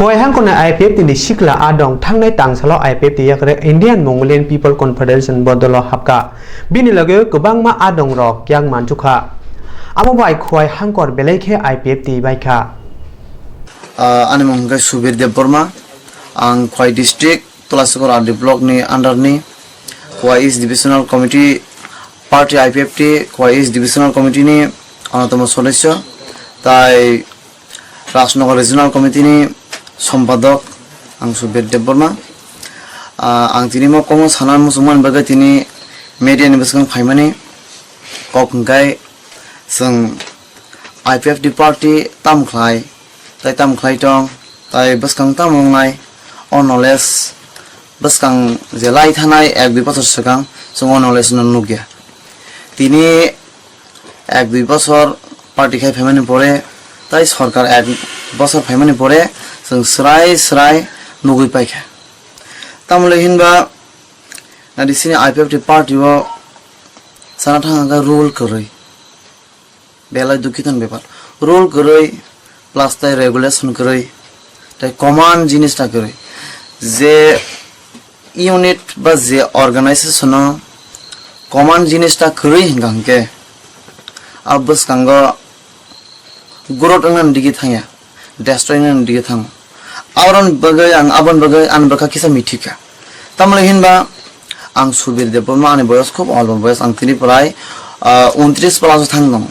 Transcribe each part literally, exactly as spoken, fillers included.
Kowai hangkoni I P F T ni sikla adong thangnai tangsalo I P F T yakre Indian Mongolian People Confederation bodolo hapka. Bini loge kwbangma adong rok yang manchukha. Amo bai Kowai hangkor belai khe I P F T baikha. Ah, ani mung hwnkhe Subir Debbarma. Ang Kowai district, Tulasikor R D block ni under ni Kowai East Divisional Committee, Party I P F T, Kowai East Divisional Committee ni onotoma sodosyo. Tai Rajnagar Regional Committee ni Sompadok ang Subir Debbarma. Ah, ang tini mo komo sana muchungmani bagwi tini media ni bwskango phaimani kok hwnkhe chwng I P F T party tam khlai, tai tam khlai tong, tai bwskang tamo wngnai, o knowledge bwskang je lai thanai ek dui bosor swkang chwng o knowledge no nukya. Tini ek dui bosor party khai phaimani pore, tai sorkar ek bosor phaimani pore chwng swrai swrai nugwi paikha. Tamoni hinba nadi sini I P F T party o sana thang hwnkhe rule kwrwi, belai dukhiton bepar. Rule kwrwi plus tai regulation kwrwi, tai common jinis ta kwrwi. Je unit ba je organization o common jinis ta kwrwi hwnkha hwnkhe a bwskango growth wngna digi thangya, destroy wngna digi thango. Aron bagwi ang, abon bagwi ani bwkha kisa mithikha. Tamoni hinba ang Subir Debbarma, ani boyos khub olpo boyos, ang tini prai, ah, untris plus o thang tongo.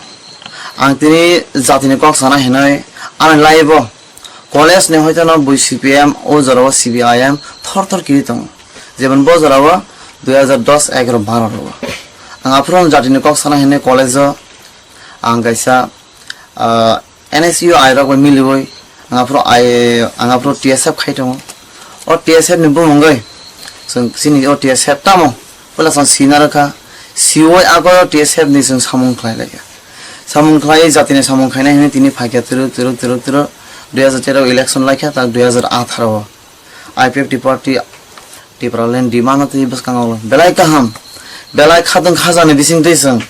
Ang tini jatini kok sana hinwi ani life o college ni hoito no bui C P M, o jora o C P I M thor thor kiri tongo. Jemon bo jora o dui hajar dos, egaro, baro rogo. Ang aphuru jatini kok sana hinwi college o ang kaisa, ah, N S U I rok bai miliwi ang aphuru I, ang aphuru T S F khai tongo. O T S F ni bumungwi chwng chini o T S F tamo puila chwng sina rwkha, siwi ago T S F ni chwng samung khlai laikha. Samung khlai jatini samung khainai hinwi tini phaikha twrwk twrwk twrwk twrwk dui hajar tero election laikha, tak dui hajar atharo o. I P F T party Tipraland demand o twi bwskango belai kaham, belai khatwng khajani bising twi chwng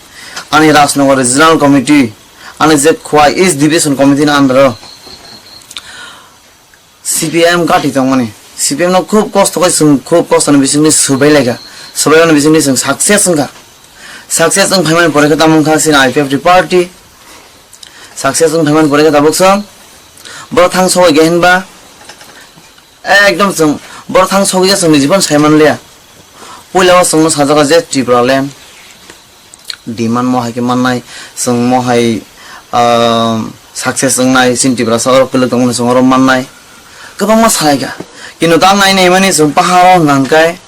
ani Rajnagar Regional Committee, ani je Khowai East Division Committee ni under o C P M gati tongmani, C P M no khub kosto khai chwng khub kosto ni bising twi swbai laikha, swbai mani bising twi chwng success wngkha, success wng phaimani pore khe tamo wngkha chini I P F T party success wng phaimani pore khe tabuk chwng borok thang sogwi khe hinba Ekdom chwng borok thang sogwi ya chwngni jibon sai manliya. Puila o chwngno sajak je Tipraland demand mo hai khe mannai, chwng mo hai, ah, success wngnai, chini Tiprasa oro kwlwk tongmani chwng oro mannai. Kwbangma salaikha. Kintu ta nai nai mani chwng paharo hwnkha hwnkhe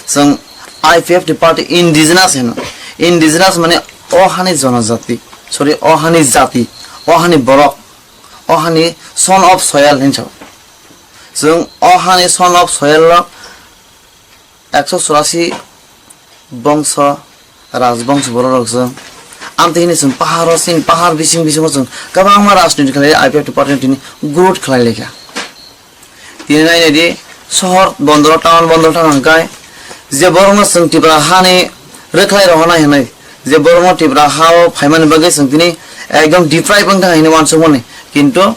chwng I P F T party indigenous hino. Indigenous mane o hani jonojati, sorry, o hani jati, o hani borok, o hani son of soil hinwi sao. Chwng o hani son of soil o ekso churasi bongso, rajbongso borok rok chwng. Amtwi hwnwi chwng paharo, chini pahar bising bisingo chwng kwbangma rajniti khlai, I P F T party tini growth khlai laikha. Tini nai naidi, sohor bondoro, town bondoro thang hwnkhe je borokno chwng Tipra hani rwkhlai rohornai hwnwi, je borokno Tipra hao phaimani bagwi chwng tini ekdom deprive wngkha hwnwi uansukmani. Kintu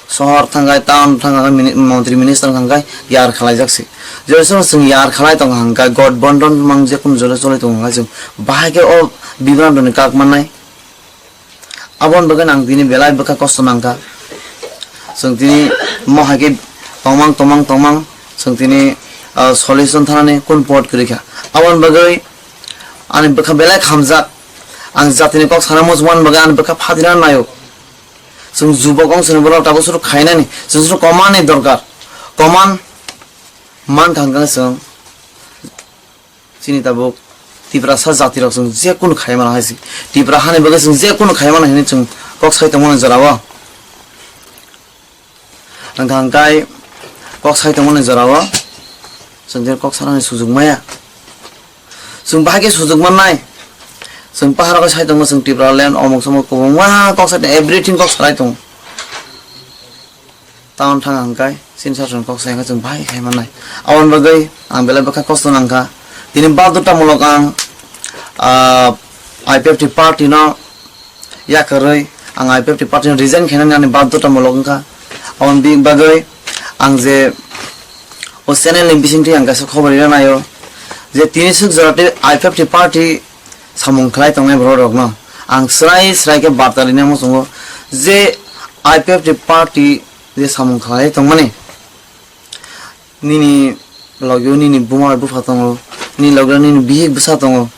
sohor thangkhai, town thangkhai, mini-, montri minister thangkhai yar khwlaijak se. Jodi sono chwng yar khwlai tong hangkha, God bondon mang je kun jole choli tong hangkha, chwng bahai khe o bibrantoni kak mannai. Aboni bagwi ang tini belai bwkha kosto nangkha. Chwng tini mohai khe tongmang, tongmang, tongmang, chwng tini, ah, solution thanani kun pot kwrwi kha. Aboni bagwi ani bwkha belai khamjak. Ang jatini kok sana muchungmani bagwi ani bwkha phatina naio. Chwng jubok wng chwngni borok tabuk suru khainani, chwng suru komani dorkar. Koman man thang khe chwng chini tabuk Tiprasa jatirok chwng je kunu khai mano hai se. Tipra hani bagwi chwng je kunu khai mano hinwi chwng kok sai tongmani jorao. Wngkha hwnkhe kok sai tongmani jorao chwng je kok sanani sujuk maya. Chwng bahai khe sujuk mannai. Chwng paharo khe sai tongo, chwng Tipraland, omuk somuk kwbangma kok sai tongo, everything kok sanai tongo. Town thang hwnkhe chini sasong kok sai hwnkhe chwng bahai khai mannai. Aboni bagwi ang belai bwkha kosto nangkha. Tini badhotamulok ang, ah, I P F T party no yakarwi ang I P F T party no resign khainani ani badhotamulok wngkha. Aboni bagwi ang je o channel ni bisingtwi ang kaisa khobor rina naio je tini swk jora tei I P F T party samung khlai tongnai borok rokno ang srai srai khe barta rina muchungo je I P F T party je samung khlai tongmani nini logio nini buma bai bupha tongo, nini logio nini bihik bwsa tongo.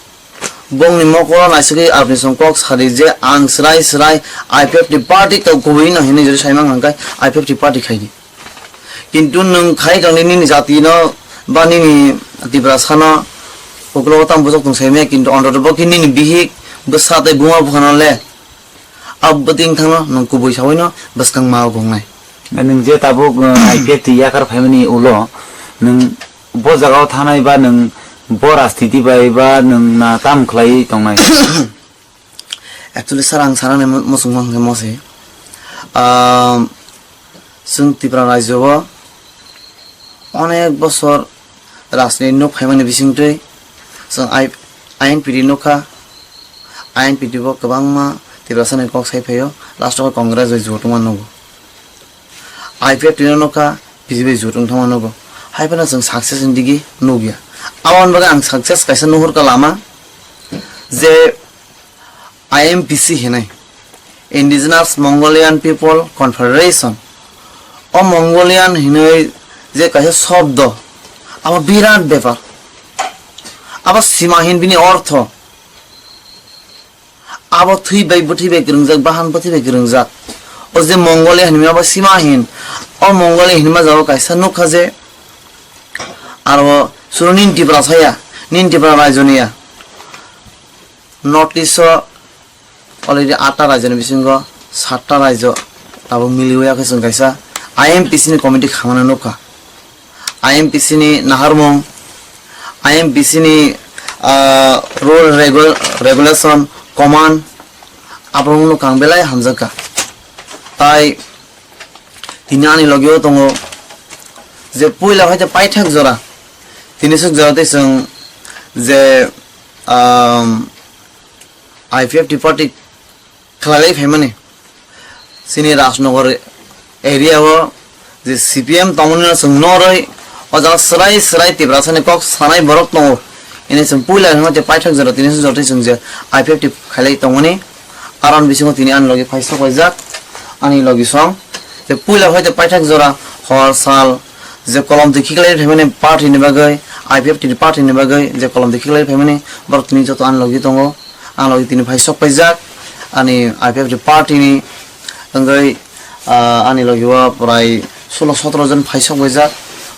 Bongni mokolo naisugwi aboni song kok sadi je ang srai srai I P F T party to kubui no hinwi jodi saimang hwnkhe I P F T party khaidi. Kintu nwng khai tongdi nini jati no ba nini Tiprasa no ukulogo tamo bwswk tong saimaya kintu ontoto bo khe nini bihik bwsa tei buma bupha no le Abo bwtwi wngthangno nwng kubui saui no bwskang ma o gongnai. Nwng je tabuk, uh, I P F T yakar phaimani ulo nwng bo jagao thanai ba nwng bo rajniti bai ba nwng na tam khlai tongnai? Actually, sir, ang sana ni mo-, mosong hwnkhe mo se. Um, chwng Tripura rajyo o onek bosor rajniti nuk phaimani bisingtwi chwng I-, I N P T nukha, I N P T bo kwbangma Tiprasani kok sai phaio, last o Congress bai jotungma nugo. I P F T no nukha, B J P bai jotung thangma nugo. Hai phano chwng success ni digi nukya. Aboni bagwi ang success kaisa nuhurkha lama je I M P C hinwi, Indigenous Mongolian People Confederation. O Mongolian hinwi je kaisa shobdo, abo birat bepar. Abo simahin bini ortho. Abo thwi bai bwthwi bai kwrwngjak, bahan bwthwi bai kwrwngjak. O je Mongolia hinwi abo simahin. O Mongolia hinma jago kaisa nukha je aro suro nini Tripura saya, nini Tripura raijoni ya. North East o already atta raijoni bisingo satta raijo tabuk miliwi yakhe chwng kaisa I M P C ni committee khamano nukha. I M P C ni naharmung, I M P C ni, ah, rule regu-, regulation, command, aborokno nukha ang belai hamjakha. Tai tini ani logio tongo je puila hai paithak jora, tini swk jora tei chwng je, um, I P F T party khlailai phaimani. Chini Rajnagar area o je C P M tongmani no chwng norwi o jaga swrai swrai Tiprasani kok sanai borok tongo. Ini chwng puila hwnma tei paithak jora tini se jotoi chwng je I P F T khailai tongmani. Aron bisingo tini ani logi phai sok paijak ani logi song. Je puila hai tei paithak jora hor sal je kolom twi khiklai phaimani party ni bagwi, I P F T ni party ni bagwi je kolom twi khiklai phaimani borok tini joto ani logi tongo. Ang logi tini phai sok paijak ani I P F T party ni wngwi, ah, ani logi o prai sulo sotoro jon phai sok paijak.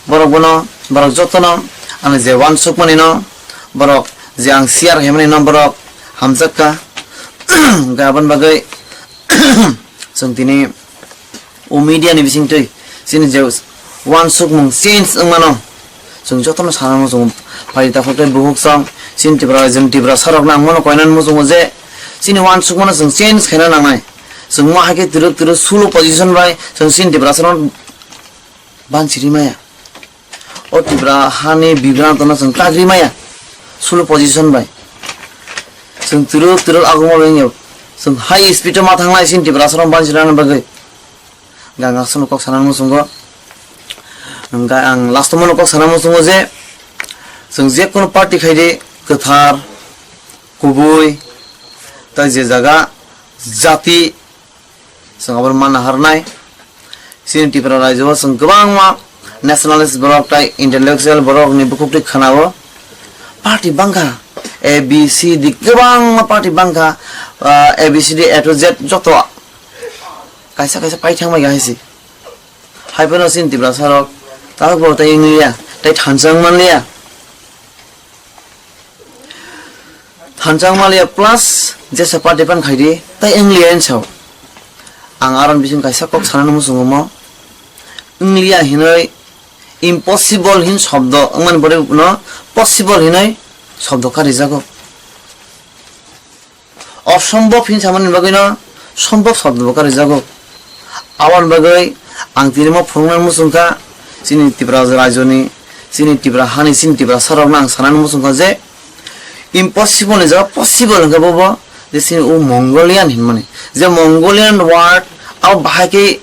Borok bono, borok jotono ani je uansuk mani no, borok je ang share khaimani no borok hamjak kha. Hwnkhe aboni bagwi chwng tini o media ni bisingtwi chini je uansukmung change wngmano chwng jotono sana muchungo. Phaidi takhuk tei bukhuk song chini Tipra, chini Tiprasa rokno ang bono koinani muchungo je chini uansukmano chwng change khaina nangnai. Chwng mo hai khe twrwk twrwk sulo position bai chwng chini Tiprasa rok banchi rimaya. O Tipra hani bibranto no chwng tagri maya. Sulo position bai. Chwng twrwk twrwk aguma bai wngya. Chwng high speed o ma thangnai chini Tiprasa rok banchi rana bagwi. Ganga sono kok sana muchungo. Hwnkhe ang last o mono kok sana muchungo je chwng je kono party khaidi kwthar, kubui, tai je jaga, jati, Chwng abo manna harnai. Chini Tripura rajyo o chwng kwbangma nationalist borok tai intellectual borok ni bukhuk twi khwnao. Party bangkha, A B C D kwbangma party bangkha, ah, A B C D A to Z joto kaisa kaisa paithang bai hai se. Hai phano chini Tiprasa rok tabuk bo tai wngliya, tai thansa wng manliya. Thansa wng manliya plus jesa party pan khaidi tai wngliya hinwi sao. Ang aron bising kaisa kok sanani muchungo mo. Wngliya hinwi impossible hin shobdo wngmani borok no possible hinwi shobdo karijago. Osombob hin samani bagwi no sombob shobdo bo karijago. Aboni bagwi ang tini mo phunukna muchungkha, chini Tripura rajyoni, chini Tripura hani, chini Tripura sarokno ang sanani muchungkha je impossible ni jaga possible hwnkhe bobo je chini o Mongolian hinmani. Je Mongolian word abo bahai khe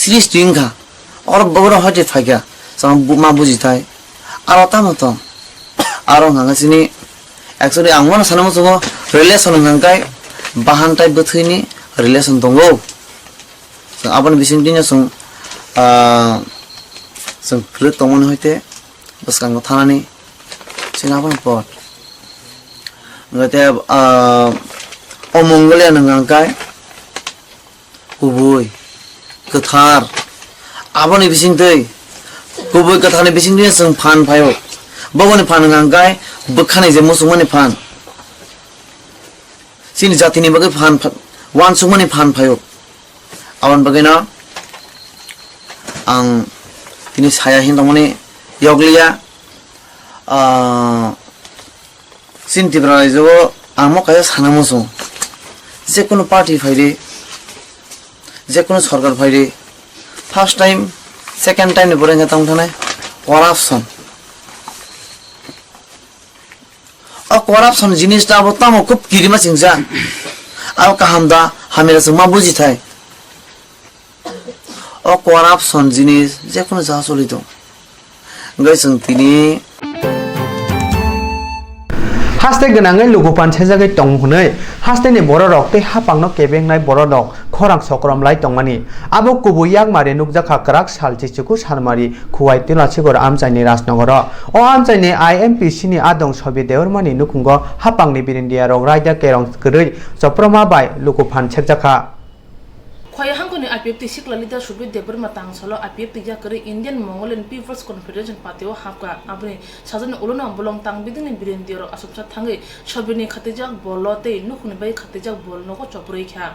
Tris twing kha. Oro bogra hoite phaikha. Sama bu-, ma bujithai. Aro tamo tong. Aro hwnka khe chini, actually, ang mano sana muchungo relation hwnka khe bahan tai bwthwini relation tongo. Chwng aboni bisingtwi no chwng, ah, chwng phwrwk tongmani hoite bwskango thanani chini aboni pot. Hwnka khe, ah, o Mongolia no hwnka khe kubui, kwthar, aboni bisingtwi, kubui kwtharni bisingtwi chwng phan phaio. Boboni phan hwnka khe bwkhani je muchungmani phan. Chini jatini bagwi phan pha-, uansukmani phan phaio. Aboni bagwino ang tini saya hin tongmani yokliya. Ah, chini Tripura raijo o ang mo kaisa sana muchung. Jekunu party phaidi, jekunu sorkar phaidi, first time, second time ni borok hwnka tong thanai corruption. O corruption jinis ta abo tamo khub kirima chingsa. Abo kaham da hamya chwng ma buji thai. O corruption jinis jekunu jaga choli tong. Hwnkhe chwng tini haste gwnangwi luku pan sejagwi tong hwnwi hasteni bororok tei hapangno kebengnai bororok khorang sokrom lai tongmani. Abo kubui yakmari nukjakha kwrak sal chichuku salmari Khuwai Tulashigur amchaini Rajnogoro. O amchaini I M P C ni adong Sobi Debbarmani nukhungo hapangni birindiyarok raida kerong kwrwi choproma bai luku phan sekjakha. Khwaya hangkoni I P F T sikla leader Subir Debbarma tangsalo I P F T yakarwi Indian Mongolian People's Confederation Party o hapkha. Aboni sajani ulono bolong tangbidini birindiyarok aswksa thangwi Sobini khatijak bolo tei nukhungni bai khatijak bol nogo choprwi kha.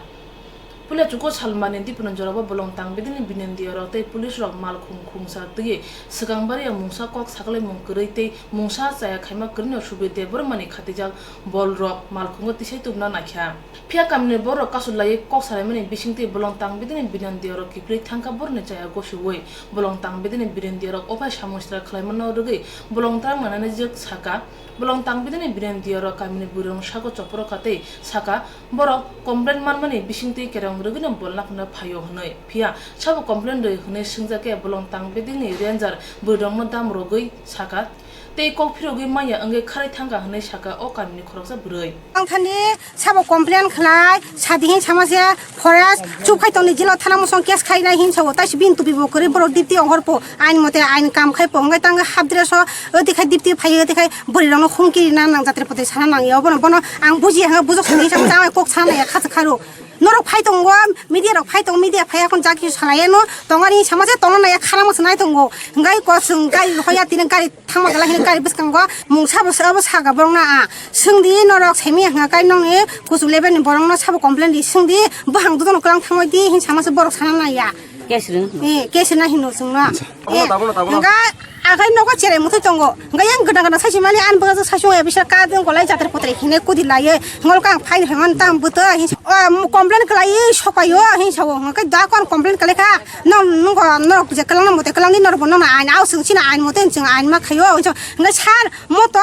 Puila chuko salmani dipino jorabo bolong tangbidini birindiyarok tei police rok malkhung khungsa twiwi swkang baria mungsa kok saklaimung kwrwi tei mungsa chaya khaima kwrwino Subir Debbarmani khatijak bolrok malkhungo tisai tubuna naikha. Phiya kamini borok kasu laiwi kok salaimani bisingtwi bolong tangbidini birindiyarok kiphilwi thangkha borokni chaya gosiui. Bolong tangbidini birindiyarok ophai samung sitra khwlaimano rwgwi bolong tang manani jwk saka. Bolong tangbidini birindiyarok kamini bwrwirokno sago choprokha tei saka, borok complaint manmani bisingtwi kerong rwgwino bolna phano phaio hwnwi. Phiya sabo complaint rwi hwnwi swngjak khe bolong tangbidini ranger bwrwirokno dam rwgwi saka tei kok phirogwi manya wngwi kharwi thangkha hwnwi saka o kamini khoroksa bwrwi. Ang thani sabo complain khlai, sadi hin sama se forest chuk khai tongni jilo thana musong case khai nai hin sao, tai si bin tupi bo kwrwi borok dipti ongor po, ain mote ain kam khai po, hwngai tang hap dress o, oti khai dipti phai, oti khai bwrwi rok no hum kiri na nang jatre pote sana nang ya, bono, bono ang buji hanga bujok sani sama tang kok sana ya kha kha ro. Norok phai tongo, media rok phai tongo, media phai akon jaki salai no, tongani sama se tongna ya khana mo sanai tongo, hwngai ko sung gai hoya tini gari thangma gala hini gari bwskango mungsa bo sabo saka borok na a. Swngdi norok semi hwnka kai nokni kuchuk level ni borok no sabo complain di swngdi, bwhang dudono kwlang thangwi di hin sama se borok sana nai ya. Case rwng. Eh, case rwna hino chwngno. Acha. Eh, tabuk no, tabuk no. Hwnka akhai nogo cherai muthai tongo. Hwnka yang gana gana saisi mali an bwsa saisi ya bisa ka dong kolai jatar potre hine kudi laye. Ngol kang fine hwngan tam buto hin. O, complain kwlai sopayo hin sao. Hwnka da kon complain kwlai kha. No, nungo, norok je kwlangna mote kwlangdi, norok bo nono ain, au chwng chini ain mote chwng ain ma khaio. Hwnka sir, moto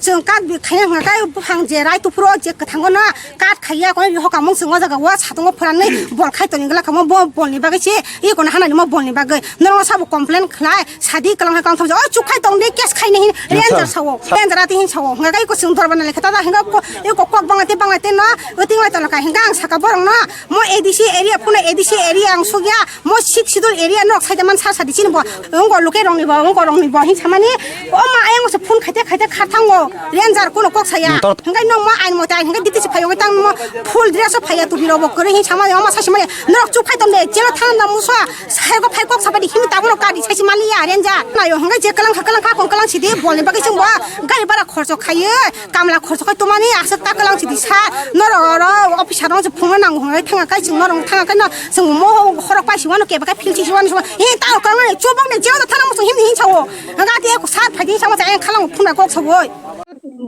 chwng kat bi khaina hwnka kai buphang je rai tuphuro je kwthango no kat khaiya koi hokamung chwng o jaga o satungo phwranwi bol khai toni glak kamo bo bolni bagwi se, i kono hanani mo bolni bagwi. Norok sabo complain khlai, sadi kwlang hai kwlang thangsa, o chuk khai tongdi, case khaina hin, ranger sao, ranger ati hin sao. Hwnka kai ko chwng dorba na lekha tada hwnka ko, i ko kok bangla te bangla te no, o ting lai tala kai hwnka ang saka borok no, mo A D C area, phone A D C area ang sugya, mo six schedule area nok saida man sa sadi chini bo, ngo luke rong ni bo, ngo rong ni bo, hin samani, o ma ayang se phone khaite khaite kharthango, ranger kono kok saya. Hmm, tor- Hingkai no mo ain mote ain hingkai diti se phayo tang mo full dress o phaya tu biro bo kore hin sama o ma sa simani, nok chu phai ton de, jelo thang na musa, sai go phai kok sapadi himi ta mo kadi sai simali ya, ranger. Na yo hingkai je kalang kha, kalang kha, kon kalang sidi, bol ni bagwi chwng bo, gari bara khorcho khaye. Kamla khorso khai tumani aswk ta kwlang sidi sa, norok oro officer rok se phunukna nango hwnwi thanga kai chwng norok thanga kai no chwng mo horok pai si wano keba kai phil si wano he ta kwlang ni chubang ni jeo thana mo him hin sao. Hwnga ti ek sat phai di sama cha eng khalang phunai kok sawoi.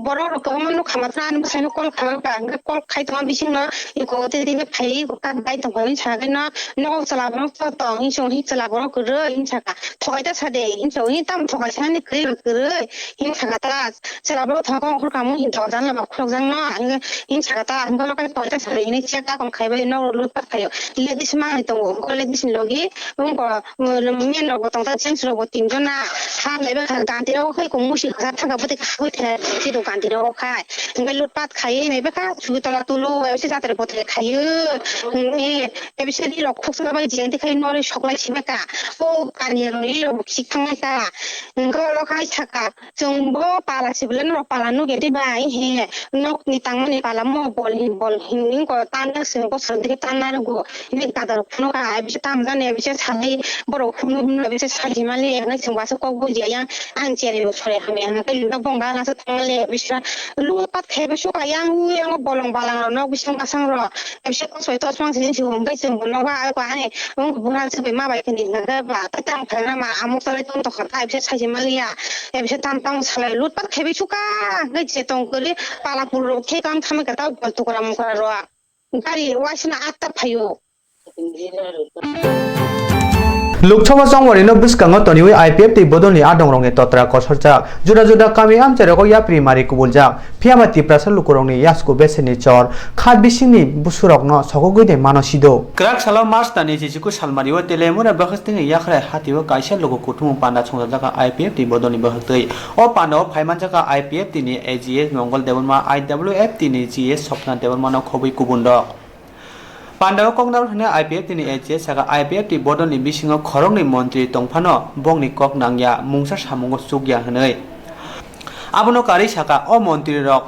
Borok rok kwbangma nukha, matra ani bwsai no call kha ba, hwnkhe call khai tongma bising no iko tei tei phai iko kak bai tong phai hinwi sa khe no nogo chwla borok to tong hinwi song hi chwla borok kwrwi hinwi sa kha, thokai ta sa de hinwi sa, hinwi tamo thokai sa ni kwrwi ba kwrwi hinwi sa kha ta, chwla borok thang kong khor kamo hin to jan lama khulok jang no hinwi sa kha ta, hinwi kai thokai ta sa de hinwi check up khai bai no lut pat khaio, ladies manwi tongo, hwnkhe ladies ni logi wngkha. Main rok bo tongsa, gents rok bo tinjon na ha laiba kha, ganti rok khai kong musi kha thangka bwtwi kha hoi thai si do ganti rok khai hingke lutpat khai naiba kha sugi tola tulu ese jatre potre khai ni ese ri rok khuksa bai jeng tikhai nori soklai sima ka o kani rok ni rok sik thangnai ka hingke oro khai saka chwng bo pala sibole norok pala nuge di bai he nok ni tangmani pala mo bol hin bol hin ko tanda se ko sal dige tanda rugo. Ini gadar phunukha, ai bisa tamjani, ai bisa salai, borok phunuk phunuk, ai bisa saji mali, ang chwng basa kok bujiya yang, ang cheri bo sore hamya, ang kai lula bongga, ang sa tangmali, ai bisa lupat khai bo suka yang, u yang bolong balang rok, nok bising basang rok, ai bisa kosoi tos mang sini sibung bai chwng bo nogo, ai ko ani, wng buhan se bai ma bai kani, ang kai ba, tai tang khai na ma, amok salai tong tokha, ai bisa saji mali ya, ai bisa tam tang salai, lutpat khai bo suka, ang kai je tong kori, pala pul rok, thai kam thamai kata, bol tukra mukra rok. Gari waisano atta phaio. Lok Sabha chongmari no bwskango toniwi I P F T bodolni adongrokni totra kosorjak. Juda juda kami amchairogo yapri mari kubuljak. Phiyaba Tiprasa lukurokni yasku beserni chor, kha bisingni busurokno sogogwi de mano sido. Kwrak salo March talni jijiku salmario Telemura bakhastingni yakhrai hatio kaisa luku kuthumung panda songchajakha I P F T bodolni bwkhaktwi. O pandao phaimanjakha I P F T ni A G S Mongol Debbarma, I W F T ni G S Sopna Debbarmano khobwi kubunrok. Pandao kok narwk thani I P F T ni A G S saka I P F T bodolni bisingo khoroknwi montri tongphano bongni kok nangya, mungsa samungo chukya hwnwi. Abono karwi saka o montrirok.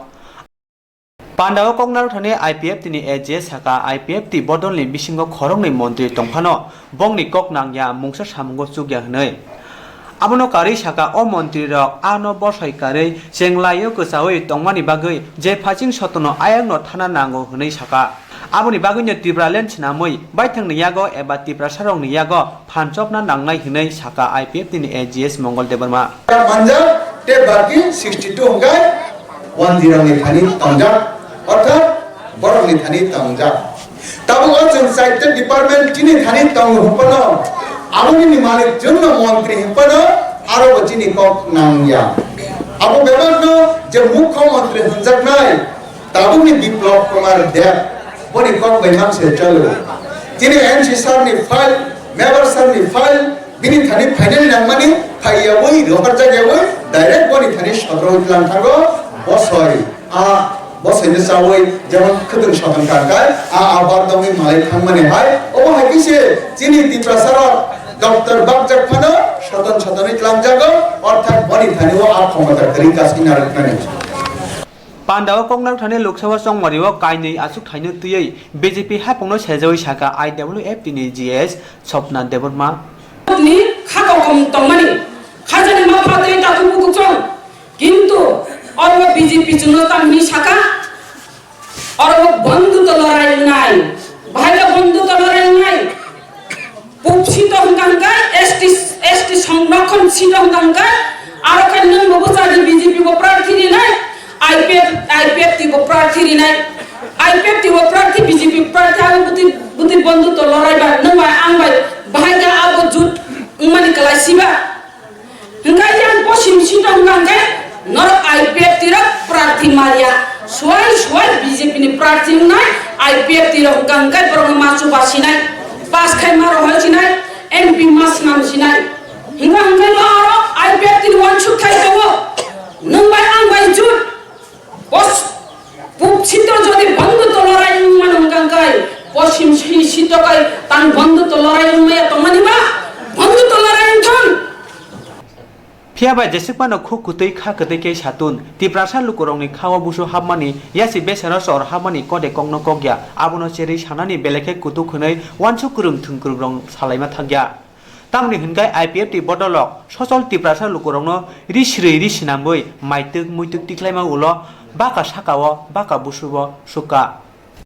Pandao kok narwk thani I P F T ni A G S saka I P F T bodolni bisingo khoroknwi montri tongphano bongni kok nangya, mungsa samungo chukya hwnwi. Abono karwi saka o montrirok ano bosoi karwi chenglaio kwchaui tongmani bagwi je phaising sotono ayangno thana nango hwnwi saka. Aboni bagwino Tipraland swnamwi baithangni yago eba Tiprasarokni yago phan chopna nangnai hwnwi saka I P F T ni A G S Mongol Debbarma. Manjak tei baki sixty two hwnkhe wanjwirokni thani tongjak, orthat borokni thani tongjak. Tabuk o chwng chaita department chini thani tongo hwnphano, aboni ni malik chwngno montri hwnphano, aro bo chini kok nangya. Abo bebakno je mukho montri hwnjaknai, tabukni Biplab Kumar Deb, boni kok bai mang se chalo. Chini M C sir ni file, member sir ni file, bini thani final nangmani phaiyaui, rohorjakyaui, direct boni thani sodro tlang thango, bosoi. A, bosoi no chaui, jemon khwtwng soton kangkai, a, a bar dongwi malai thangmani hai, obo hai khe se chini Tiprasa rok doctor bakjak phano soton sotonwi tlangjago, orthat boni thani o a khomota kwrwi kasui narwknani. Pandao kok narwk thani Lok Sabha chongmari o kainwi achuk thaino twiwi B J P hapungno sejaui saka I W F T ni G S Sopna Debbarma. Ni kha kokom tongmani, khajani ma phatwi takhuk bukhuk chong, kintu oro B J P chwngno tamni saka, oro bondhuto lorai wngnai, bahai khe bondhuto lorai wngnai. Pop sito hwnkha hwnkhe S T, S T songrokhon sito hwnkha hwnkhe, aro khe nwng bo bwchadi B J P bo prarthi rinai, I P F, I P F T bo prarthi rinai, I P F T bo prarthi, B J P prarthi, abo bwtwi, bwtwi bondhuto lorai ba, nwng bai ang bai, bahai khe abo jut wngmani kwlai siba. Hwnkhe yang posim sito hwnkha hwnkhe norok I P F T rok prarthi maliya. Suai suai B J P ni prarthi wngnai I P F T rok hwnkha hwnkhe borokno ma chuba sinai, pass khai ma rohor sinai, M P ma swnam sinai. Hwnkha hwnkhe no aro I P F T ni uansuk khai tongo. Nwng bai ang bai jut. Pos-, pop sito jodi bondhuto lorai wngmano hwnkha hwnkhe, posim si-, sito kai tang bondhuto lorai wngmaya tongmani ba, bondhuto lorai wngthon. Phiya bai jeswk phano khuk kwtwi kha kwtwi khe satun, Tiprasa lukurokni kha-o busu hapmani, yasi besero chor hapmani kode kokno kokya, abono cherwi sanani belai khe kutuk hwnwi uansuk kwrwng thwngkwrwng rok salaima thangya. Tamoni hwnkhe I P F T bodolrok sochol Tiprasa lukurokno ri srwi ri swnamwi maitwk muitwk tikhlaima ulo baka sakao baka busubo sukha.